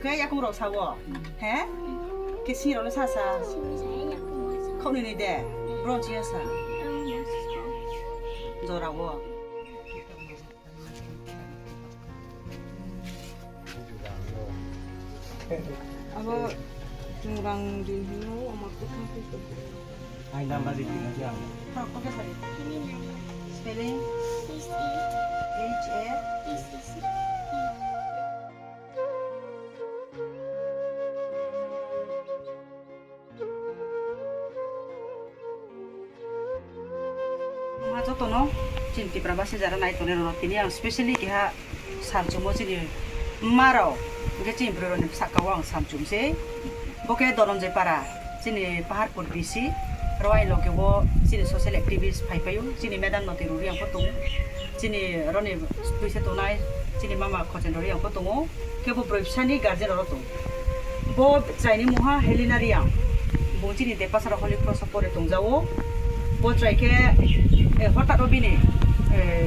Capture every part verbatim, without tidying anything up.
Khe yakung rok sawo? He? Khe sini rok le sa sa. Khok ni ni de. Bro chiya sa. Jora wo. Abo chwng rang ri hino, omo kwthang khe kwthang. Ai number di tingna jang. Spelling? H A. Wngkha jotono chini Tipra basi jara nai tongnai rokno tini ang specially keha samchungo chini mma rok, hwnkhe chini bwrwi rokni saka o ang samchung se. Bo khe Dhananjay Para, chini Paharpur B C, oro ani loge o chini social activist phai paio, chini madam no twi rwui ang pho tongo, chini roni twisa tongnai, chini mama Khochendra rwi ang pho tongo. Khe bo bwrwi bwsani guardian oro tong. Bo chwraini mungha Helena Reang. Bo chini Depasara Holy Cross o pore tongjago. Bo chwrai khe, eh, hothat o bini, eh,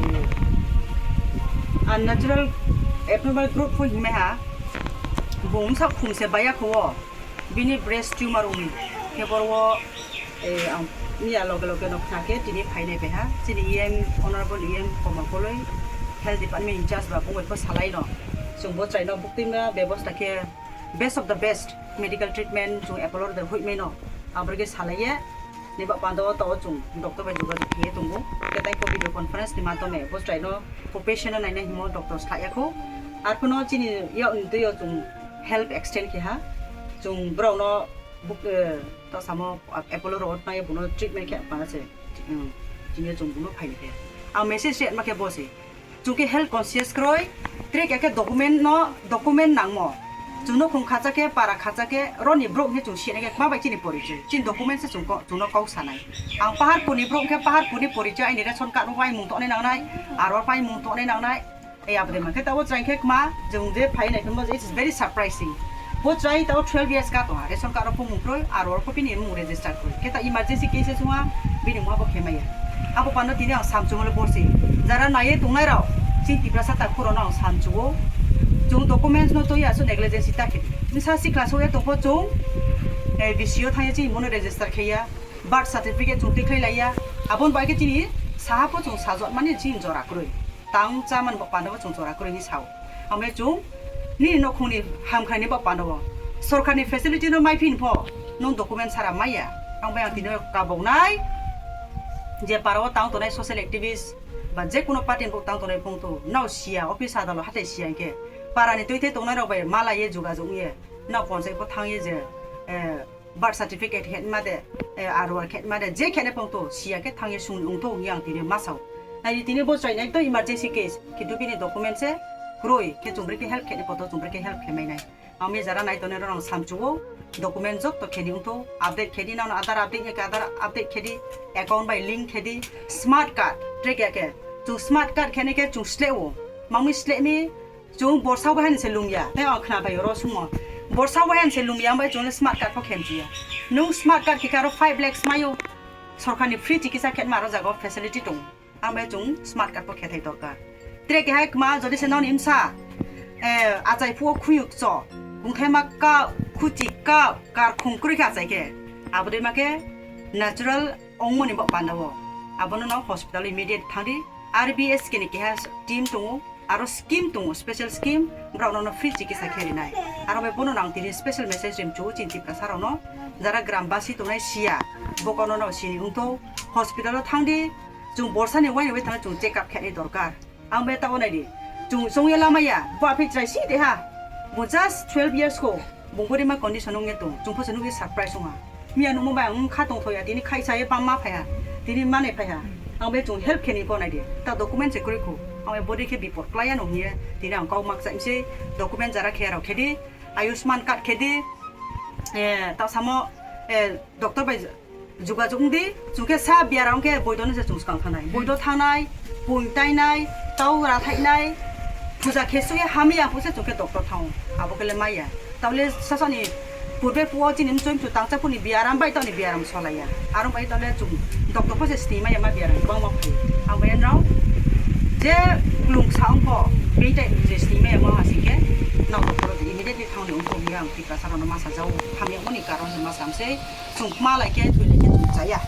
unnatural abnormal growth pho himai ha. Bo wngsa khum se baiya kho o. Bini breast tumor wngwi khe borok, eh, ang miya loge loge no khna khe tini phainai paiha. Chini E M, Honorable E M Koma Koloi, Health Department in charge ba bungwi pho salai no. Chwng bo chwraino buktwima bebosta khe best of the best medical treatment chwng Apollo rwda hoihmai no. Aboni khe salai ye ni ba panda o to chwng doctor bai jogajog khe tongo. Khe tai khe video conference ni madhyome bo chwraino khe patient no naina himo doctor sa ya kho. Ar phuno chini yakni twi o chwng help extend khe ha. Chwng borok no buk, eh, to samo Apollo rok nai bono treatment khe pana se. Hmm, chini chwng bono phaini khe. Ang message se ma khe bo se. Chwng khe health conscious kroi, tre khe khe document no, document nangmo. Chwngno khum khacha khe, para khacha khe, roni borok khe chwng sini khe ma bai chini porichoi. Chini document se chwng ko, chwngno kok sanai. Ang Paharpur ni borok khe Paharpur ni porichoi, aini ration card rok bai mung tongnai nangnai, aro bai mung tongnai nangnai. Ei aboni mankhe tabo chwrai khe kma, chwng je phai nai khunbo, it is very surprising. Bo chwrai tabo twelve years ka tongha, ration card rok phung mung kroi, aro rok pho bini mung register kroi. Khe ta emergency cases wngha, bini mungha bo khe maya. Abo pano tini ang samchungo le borsi. Jara naiye tongnai rok, chini Tiprasa takhuk rok no ang samchungo. Chwng documents no twi asu negligence ta khe. Nisa sikla so ya tongpho chwng, eh, B C O thangya chini mono register khe ya, birth certificate chwng twi khlai laiya. Aboni bai khe chini saha pho chwng sajwk mani chini jora kroi. Tang cha man bo panda bo chwng jora kwrwi hinwi sao. Ang bai chwng nini nokhungni hamkhaini bo panda bo. Sorkarni facility no mai phin pho, nwng document sara maya. Ang bai ang tini kaboknai je para o tang tongnai social activist ba je kuno party ni bo tang tongnai phung to. Nao siya, office adalo hatai siya hinkhe. Para ni twi thai tongnai rok bai mala ye jogajog ye. Nao ponchai pho thang ye je, eh, birth certificate khe ma de, eh, R O R khe ma de, je khe ne pong to, siya khe thang ye sung ung to, yang tini ma sao. Nai tini bo chwrai nai to emergency case, kintu bini document se kroi, khe chwng bwrwi khe help khe ne poto, chwng bwrwi khe help khe mai nai. Ang mi jara nai tongnai rok samchuo, document jok to khe ni ung to, update khe di nang Aadhaar update ya khe Aadhaar update khe di, account bai link khe di, smart card, track ya khe, chwng smart card khe ne khe chwng sle o, mangmi sle mi, Chwng borsa bai hani se lungya. Tei o khna bai oro sumo. Borsa bai hani se lungya, ambai chwng smart card pho khem chuya. Nwng smart card khe aro five lakhs mayo. Sorkarni free chikitsa khe ma aro jaga facility tong. Ambai chwng smart card pho khe thai dorkar. Tre khe hai kma jodi se non imsa, eh, achai phuo khuyuk cho. Bungthai ma ka khuchi ka kar khung krwi kha achai khe. Abodei ma khe natural ongmoni bo panda o. Abono no hospital immediate thangdi. R B S kini keha team tongo. Aro scheme tongo, special scheme, borok no free chikitsa khe rinai. Aro bai bono nang tini special message rim chu chini Tiprasa rok no, jara gram basi tongnai siya, bokono no sini ungto, hospital o thangdi, chwng borsa ni wai wai thangna chwng check up khe ni dorkar. Ang bai ta onai di, chwng chwng ya lama ya, bo aphi chai si de ha, bo just twelve years ko, Bungbo rima condition wngya tong, chwng phosa nugwi surprise wngha. Miya nukmo bai ang kha tongthoya, tini khaisa ye bamma phaiha, tini mane phaiha. Ang bai chwng help khe ni pho nai di. Ta document se kwrwi khu. Ang bai body khe bipor klaiya no hwnwi ye, tini ang kok mak chai se document jara khe rok khe di, Ayushman card khe di, eh, ta samo, eh, doctor bai jogajog wng di, chwng khe sa biaram khe boido no se chwng swkang thangnai. Boido thangnai, pung tainai, tau ra thainai, puja khe sui hamya puse chwng khe doctor thango. Abo khe le maya. Taule sasani Purbe puo chini mchoi mchu tangchapuni biaram bai toni biaram solaiya. Aro bai tole chung doktor pho se stimaya ma biaram bangma phu. Ang bai rao je klung sa ongko beitai je stimaya ma asike nao doktor immediately thangni ongko biya ang Tiprasa rao masa jau hamya moni karon se masa amse chung ma lai ke thoi lai ke chung chaya.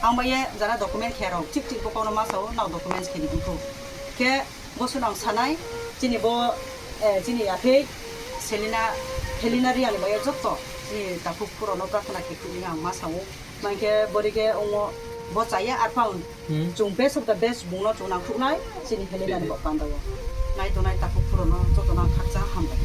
Ang bai jara document khe rao chik chik bo kono masa o nao documents khe ni ongko. Khe Bo swnang sanai, chini bo, eh, chini aphek Selina, Helena Riang ni bai jotto chini takhuk phurono prathana khe khukni ang ma sao. Mankhe bori khe ongo bo chaya arpang Hmm. chung best of the best bungno chung nang khuknai chini Helena ni bo pandao. Nai tongnai takhuk phurono joto nang khakcha hambai.